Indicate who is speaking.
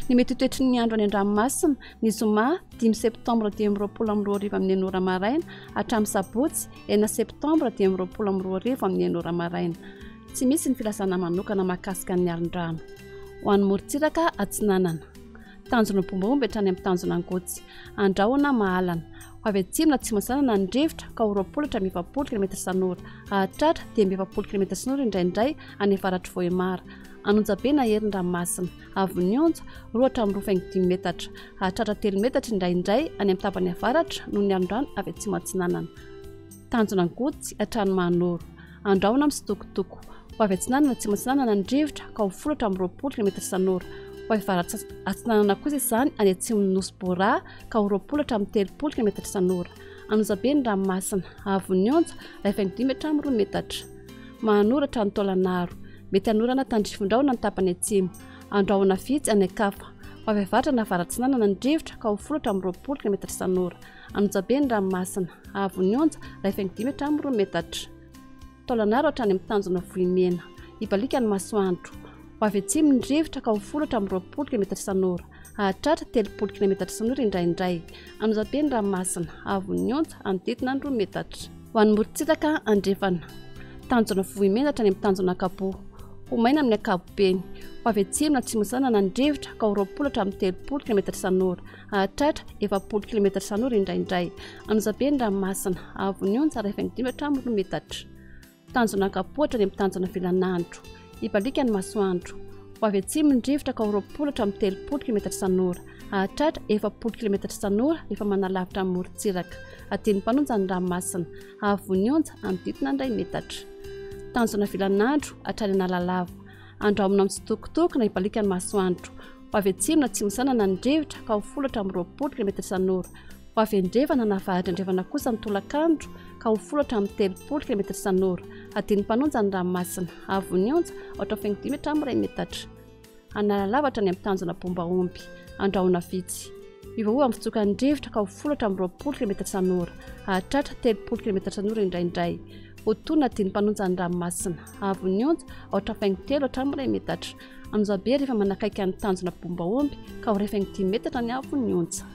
Speaker 1: Ny mety ho toetry ny andro any an-dranomasina, ny zoma 5 septambra 2025 amin'ny 6 ora maraina hatramin'ny sabotsy 6 septambra 2025 amin'ny 6 ora maraina. Tsy misy ny filazana manokana mahakasika ny alin-drano. Ho an'ny morontsiraka atsinanana. Tanjona Bombomby hatrany amin'ny tanjona Angotsy. Andrahona Mahalana. Ho avy atsimo na atsimo atsinanana ny rivotra ka ho 20 hatramin'ny 40 kilometatra isan'ora. Hahatratra 45 kilometatra isan'ora indraindray any avaratr'i Vohemar. Anonjabe na hery ny ranomasina. Avon'ny onja, 2 hatramin'ny 2,5 metatra. Hahatratra 3 metatra indraindray any amin'ny tapany avaratra noho ny alon-drano avy atsimo atsinanana. Tanjona Angotsy hatrany Mahanoro. Andrahona misitokotoko. Ho avy atsinanana atsimo atsinanana ny rivotra ka ho 10 hatramin'ny 20 kilometatra isan'ora. Ho avy avaratra atsinanana kosa izany any atsimon'ny Nosy Bora ka ho 20 hatramin'ny 30 kilometatra isan'ora. Anonjabe ny ranomasina. Haavon'ny onja, 1,5 hatramin'ny 2 metatra. Mahanoro hatrany Taolagnaro. Mety hanorana tandrifin-drahona ny tapany atsimo. Andrahona vitsy any an-kafa. Ho avy avaratra na avaratsinanana ny rivotra ka ho 10 hatramin'ny 20 kilometatra isan'ora. Anonjabe ny ranomasina. Haavon'ny onja, 1,5 hatramin'ny 2 metatra. Taolagnaro hatrany amin'ny tanjona Vohimena. Hibaliaka ny masoandro. Ho avy atsimo ny rivotra ka ho 10 hatramin'ny 20 kilometatra isan'ora. Hahatratra 30 kilometatra isan'ora indraindray. Anonjabe ny ranomasina. Haavon'ny onja, hanodidina ny 2 metatra. Ho an'ny morontsiraka andrefana. Tanjona Vohimena hatrany amin'ny tanjona Ankaboa. Ho maina amin'ny ankapobeny. Ho avy atsimo na atsimo atsinanana ny rivotra ka ho 20 hatramin'ny 30 kilometatra isan'ora. Hahatratra 40 kilometatra isan'ora indraindray. Anonjabe ny ranomasina. Haavon'ny onja 1,5 hatramin'ny 2 metatra. Tanjona Ankapoa hatrany amin'ny tanjona Vilanandro. Hibaliaka ny masoandro. Ho avy atsimo ny rivotra ka ho 20 hatramin'ny 30 kilometatra isan'ora. Hahatratra 40 kilometatra isan'ora rehefa manalavitra ny morontsiraka. Adin'ny mpanonja ny ranomasina. Haavon'ny onja hanodidina ny 1 metatra. Tanjona Vilanandro hatrany Analalava. Andrahona mitsitokotoko na hibaliaka ny masoandro. Ho avy atsimo na atsimo atsinanana ny rivotra ka ho 10 hatramin'ny 20 kilometatra isan'ora. Ho avy andrefana na avaratra andrefana kosa ny tolakandro ka ho 10 hatramin'ny 30 kilometatra isan'ora. Adin'ny mpanonja ny ranomasina. Haavon'ny onja, 4,5 hatramin'ny 1 metatra. Analalava hatrany amin'ny tanjona Bombaomby. Andrahona vitsy. Miovaova amin'ny fitsokan'ny rivotra ka ho 10 hatramin'ny 20 kilometatra isan'ora. Hahatratra 30 kilometatra isan'ora indraindray. Ho tony adin'ny mpanonja ny ranomasina. Haavon'ny onja, 4,3 hatramin'ny 1 metatra. Anonjabe rehefa manakaiky an'ny tanjona Bombaomby ka ho 1,5 metatra ny haavon'ny onja.